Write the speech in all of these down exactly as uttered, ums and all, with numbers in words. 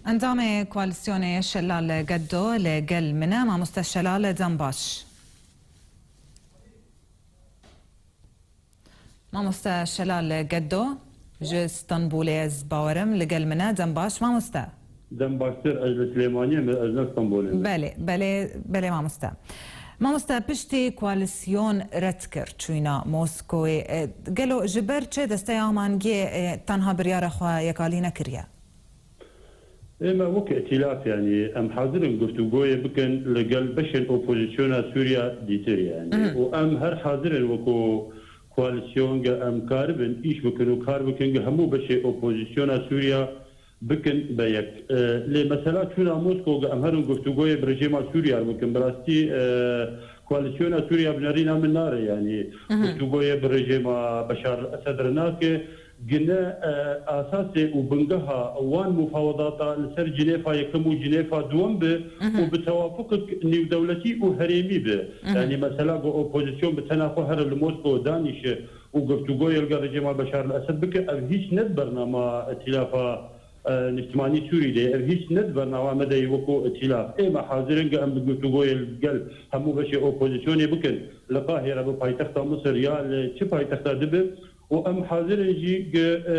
Endamê Koalîsyonê Şelal Geddo li gel min e. Mamoste Şelal, dem baş. Mamoste Şelal Geddo, ji Stenbolê ez bawerim li gel min e. Dem baş, mamoste. Dem baştir, ez li Silêmaniyê me, ez ne Stenbolê me. Belê, belê, belê mamoste. Mamoste, piştî koalîsyon red kir çûyîna Moskowê, e, gelo ji ber çi Desteya Hemahengiyê, e, tenha biryara xwe yekalî nekiriye? Ê me wek îtîlaf, yanî em hazir in guftûgoyê bikin li gel beşên opozîsyona Sûriya dîtir, yanî. Mhm. Û em her hazir in wekû koalîsyon ge em karibin îş bikin û kar bikin ge hemû beşê opozîsyona Sûriya bikin be yek. E, lê mesela çûna Moskow ge em herin guftûgoyê bi rejêma Sûriya re bikin. Bi rastî, e, koalîsyona Sûriya bi nerîna min nare, yanî. Mhm. Guftûgoyê bi rejêma Beşar el Esed re nake. Gine, e, asasê û bingeha wan mufawedata li ser Cinêfa yekem û Cinêfa duwem bi Mhm. û bi tewafukek nîwdewletî û herêmî bi. Mhm. Yanî mesela ku opozîsyon bi tena xwe here li Moskow danîşe û guftûgoyê li gel rejêma Beşar el Esed bike, ev hîç ne di bernama îtîlafa, e, niştimanî Sûrî de ye. Ev hîç ne di bernama me de ye wekû îtîlaf. Ê me hazir in ge em bi guftûgoyê li gel hemû beşê opozîsyonê bikin. Li Qahîre bi paytexta Misir ya li çi paytexta dibe, û em hazir in jî ge, e,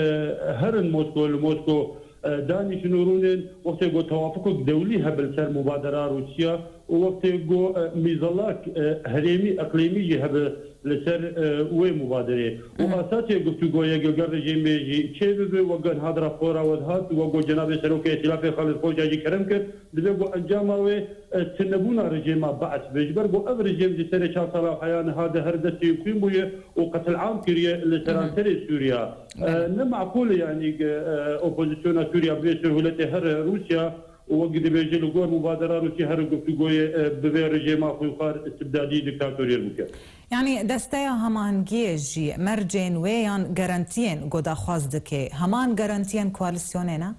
herin Moskow, li Moskow, e, danîşin û rûnên, wextê ku tewafukek dewlî hebe li ser mubadera Rûsya û wextê ku, e, mîzalak, e, herêmî, eqlîmî jî hebe li ser, e, wê mubaderê. Û Mhm. asasê guftûgoyê ge ger rejîmê jî çê bibe, wek ge niha di rapora we de hat, wek ku cenabê Serokê Îtîlafê Xalid Xoca jî kerem kir, divê ku encama wê, e, tunebûna rejêma Be'es be. Ji ber ku ev rejîm ji serê çar sala heya niha de her destê xwîn bûye û qetilam kiriye li seranserê Sûriya. Belê. E, ne meqûl e, yanî, e, opozisyona Sûriya bi vê sehûletê here Rûsya û wek dibêje li gor mubadera Rûsya here guftûgoyê, e, bi vê rejêma xwînxwar, istibdadî, diktatoriyê bike. Yanî Desteya Hemahengiyê jî mercên wê yan garantiyên ku daxwaz dike, heman garantiyên koalîsyonê ne?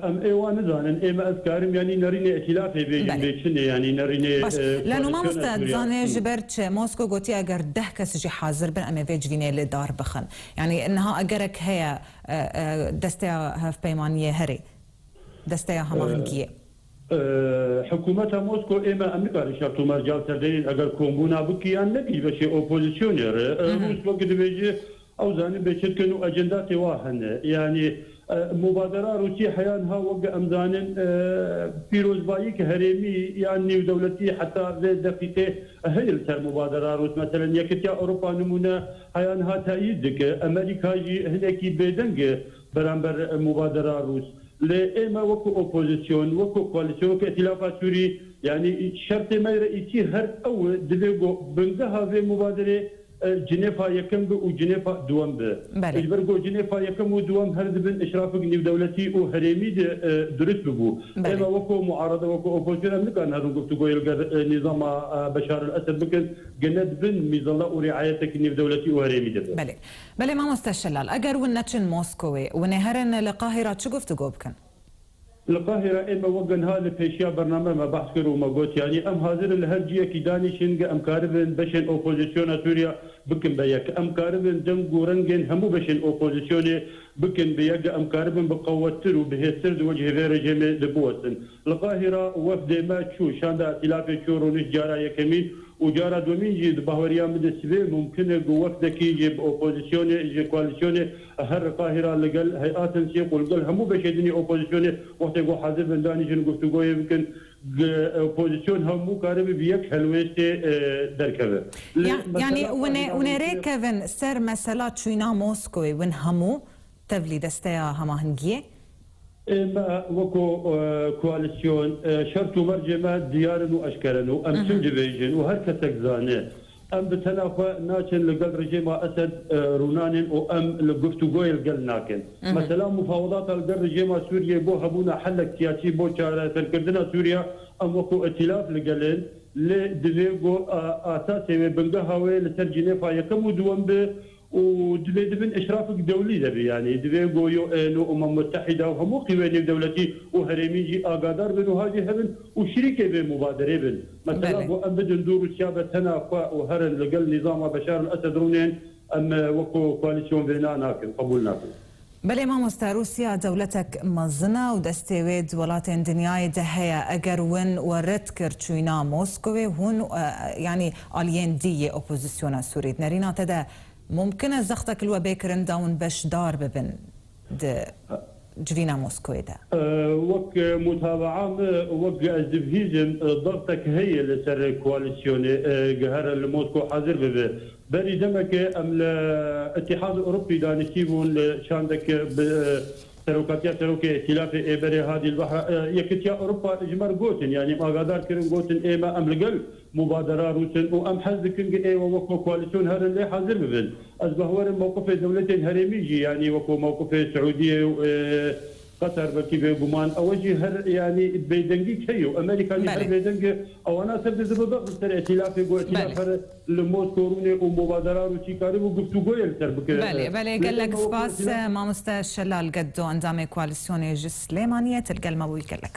Em ê wan nizanin. Ê me ez karim, yanî nerînê îtîlafê bêjim, Belê. bê çi ne, yanî nerînê, Baş. e, Leno koalîsyona mamoste, Sûriya. dizanê Hı. ji ber çi? Mosko gotiye eger deh kes jî hazir bin, em ê vê civînê li dar bixin. Yanî niha egerek heye, e, e, desteya hevpeymaniyê herê, desteya E, hemahengiyê. e, Hikûmeta Mosko ê me em nikarin şert û merca li ser deynin eger kombûna bikî yan nekî ji beşê opozisyonê re. E, Mhm. Rûs wekî dibêje, Ew zanin bê çi dikin û ecendatê wa hene. Yanî, e, mubadera Rûsî heya niha wek em zanin, e, pîrozbayîk herêmî yan nîwdewletî heta vê deqîqê heye li ser mubadera Rûs. Meselen, Yekitiya Ewropa nimûne heya niha teyîd dike. Amerîka jî hinekî bêdeng e beramber mubadera Rûs. Lê ê me wekû opozîsyon, wekû koalîsyon, wekû Îtîlafa Sûrî, yanî şertê me re îtî her ew e, divê ku bingeha vê mubaderê e, Cinêfa yekem bi û Cinêfa duwem bi. Belê. Ji ber ku Cinêfa yekem û duwem her dibin îşrafek nîvdewletî û herêmî de, e, durust bibû. Belê. Ê me weko muarede, weko opozîsyon em nikarin herin guftûgoyê li gel, e, nîzama, e, Beşar el Esed bikin, gine dibin mîzala û riayetek nîvdewletî û herêmî de be. Belê. Belê mamoste Şelal, eger win neçin Moskowê, winê herin li Qahira çi guftûgo bikin? Li Qahîre ê me wek niha li pêşiya bername me behs kir û me got, yanî em hazir in li her ciyekî danîşin, ge em karibin beşên opozîsyona Sûriya bikin be yek. Em karibin deng û rengên hemû beşên opozîsyonê bikin be yek, ge em karibin bi qewettir û bi hêztir di wecihê vê rejîmê de biwestin. Li Qahîre wefdê me çû, şanda îtîlafê çû, rûnişt cara yekemîn, û cara dumîn jî di bahweriya min de sibê mumkin e ku wefdekî jî bi opozîsyonê, ji koalîsyonê her Qahîra li gel heyat in sêq û li gel hemû beşê din ê opozîsyonê wextê ku hazir bin danîşin guftûgoyê bikin, g-, opozîsyon hemû karibe bi yek helwêstê, e, derkeve. Lê Ya-, mesela yanî winê, Qahîra winê rûniştê rêkevin ser mesela çûyîna Moskoyê, win hemû tevlî desteya hemahingiyê? Ê me weko, e, koalîsyon, e, şert û mercê me diyar in û eşkere in û em Hı hı. çim dibêjin û her kesek zane. Em bi tena xwe naçin li gel rejêma Esed, e, rûnanên û em li guftûgoyê li gel nakin. Hı hı. Mesela mufawedata li gel rejêma Sûriyê bo hebûna helek siyasî, bo çareserkirina Sûriya, em weko îtîlaf li gel in. Lê divê ku, a, asasê wê, bingeha wê li ser Cinêfa yekem û duwem bi. û divê di bin îşrafek dewlî de be, yanî divê ku U N û Umem Mutehîda û hemû qîwê nêvdewletî û herêmî jî agadar bin û hazîr hebin û şirîkê vê mubaderê bin. Mesela Belê. ku em bidin dû Rûsya be tena xwe û herin li gel nîzama Beşar el Esed rûnên, em, e, weko koalîsyon vêna nakin, qebûl nakin. Belê mamoste, Rûsya dewletek mezin e û destê wê di welatên dinyayê de heye. Eger win we red kir çûyîna Moskowê, hûn, e, yanî aliyên dî yê opozisyona Sûrî di nerîna te de mumkin e zextek li we bê kirin da hûn beşdar bibin di civîna Moskowê de? E, wek mutabaa min, wek ez dibihîzim, e, zextek heye li ser koalîsyonê, e, gihere li Moskow hazir bibe. Berî demekê em li Îtîhad Ewropî daniştî bûn, li şandek bi, e, serokatiya serokê Îtîlafê ê berê Hadî Bahra, e, Yekitiya Ewropa ji me re gotin, yanî em agadar kirin, gotin ê me em li gel mubadera Rûs in û em hez dikin ku ê we weko koalîsyon herin lê hazir bibin. Ez bawer im mewqifê dewletên herêmî jî, yanî weko mewqifê Siûdiyê û, e, Qatar belkî bêguman, ew jî her, yanî bêdengî heye û Amerîka jî her Belê. bêdeng e. Ewana ser dizibe bex li ser îtîlafê ku îtîlaf Belê. her li Moskow rûnê û mubadera Rûsî karibû guftûgoyê li ser bike. Belê, belê, Lê gelek me wek spas, îtîlaf mamoste Şelal Geddo, endamê koalîsyonê ji Silêmaniyê, tu li gel me bûyî, gelek